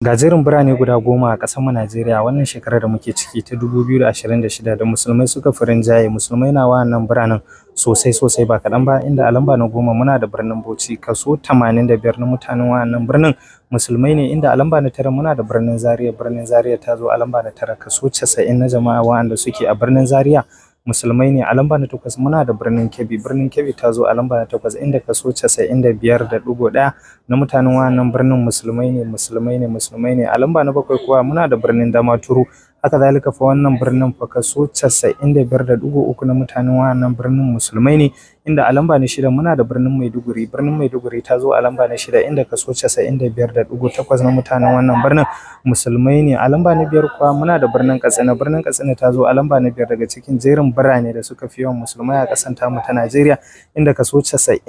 Ga jerin birane guda 10 a ƙasarmu Najeriya wannan shekarar da muke ciki ta 2026 da musulmai suka fi rinjaye. Musulmai na wa'annan biranen sosai sosai ba kaɗan ba, inda a lamba na 10 muna da birnin Bauchi, kaso 85 na mutanen wa'annan birnin musulmai ne, inda a lamba na 9 muna da birnin Zaria. Birnin Zaria ta zo a lamba na 9, kaso 90 na jama'a wa'anda suke a birnin Zaria musulmai ne. A lamba na 8 muna da birnin Kebbi. Birnin Kebbi ta zo a lamba na 8, inda kaso 95.1 na mutanen wa'annan birnin musulmai ne, musulmai ne, musulmai ne. A lamba na 7 kuwa muna da birnin Damaturu. Haka zalika fa wannan birnin fa kaso 95.3 na mutanen wa'annan birnin musulmai ne, inda a lamba na 6 muna da birnin Maiduguri. Birnin Maiduguri ta zo a lamba na 6, inda kaso 95.8 na mutanen wannan birnin musulmai ne. A lamba na 5 kuwa muna da birnin Katsina. Birnin Katsina ta zo a lamba na 5 daga cikin jerin birane da suka fi yawan musulmai a ƙasar tamu ta Najeriya, inda kaso 97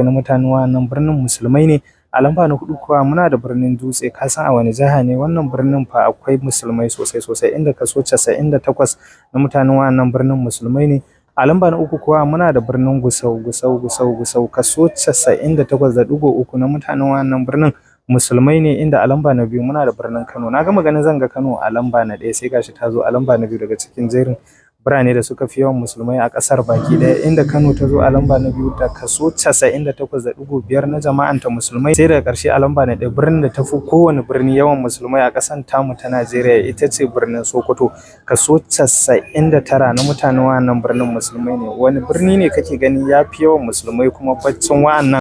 na mutanen wa'annan birnin musulmai ne. A lamba na 4 kuwa muna da birnin Dutse. Ka san a wane jiha ne wannan birnin? Fa akwai musulmai sosai sosai, inda kaso 98 na mutanen wa'annan birnin musulmai ne. A lamba na 3 kuwa muna da birnin Gusau. Gusau, Gusau, Gusau, kaso 98.3 na mutanen wa'annan birnin musulmai ne, inda a lamba na 2 muna da birnin Kano. Na gama ganin zan ga Kano a lamba na 1, sai gashi ta zo a lamba na 2 daga cikin jerin birane da suka fi yawan musulmai a ƙasar baki ɗaya, inda Kano ta zo a lamba na 2 da kaso 98.5 na jama'anta musulmai. Sai daga ƙarshe a lamba na 1, birnin da ta fi kowane birni yawan musulmai a ƙasar tamu ta Najeriya ita ce birnin Sokoto, kaso 99 na mutanen wa'annan birnin musulmai ne. Wani birni ne kake gani ya fi yawan musulmai kuma baccin wa'annan?